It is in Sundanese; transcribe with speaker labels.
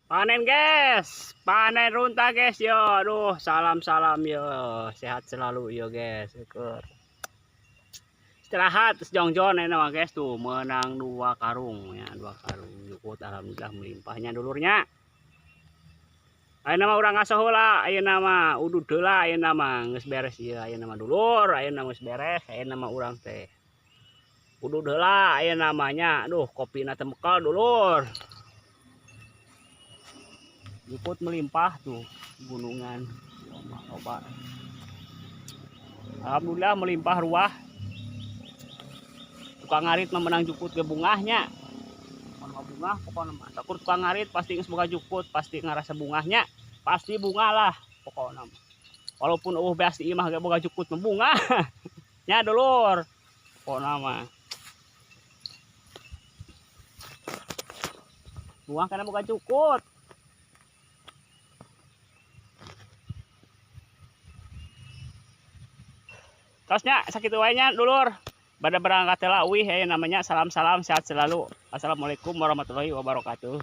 Speaker 1: Panen guys, panen runtah guys yo. Aduh, salam-salam yo. Sehat selalu yo guys. Syukur. Istirahat sejongjon ini mah guys tuh menang 2 karung ya, 2 karung jukut alhamdulillah melimpahnya dulurnya. Ayeuna mah urang ngasoh heula, ayeuna mah udud heula, ayeuna mah geus beres ieu, ayeuna mah dulur, ayeuna geus beres, ayeuna mah urang teh udud heula ayeuna mah nya. Aduh, kopina teh mekal dulur. Jukut melimpah tuh gunungan. Loba. Alhamdulillah melimpah ruah. Tukang ngarit mah menang jukut ge bungahnya. Mun bungah pokona mah. Sakur tukang ngarit pasti geus boga jukut, pasti ngarasa bungahnya. Pasti bunga lah pokona mah. Walaupun eueuh beas di imah ge boga jukut mah bunga. Nya dulur. Pokona mah. Bunga karena boga jukut. Tosnya sakit wae nya dulur. Pada berangkat lah uih namanya salam-salam sehat selalu. Assalamualaikum warahmatullahi wabarakatuh.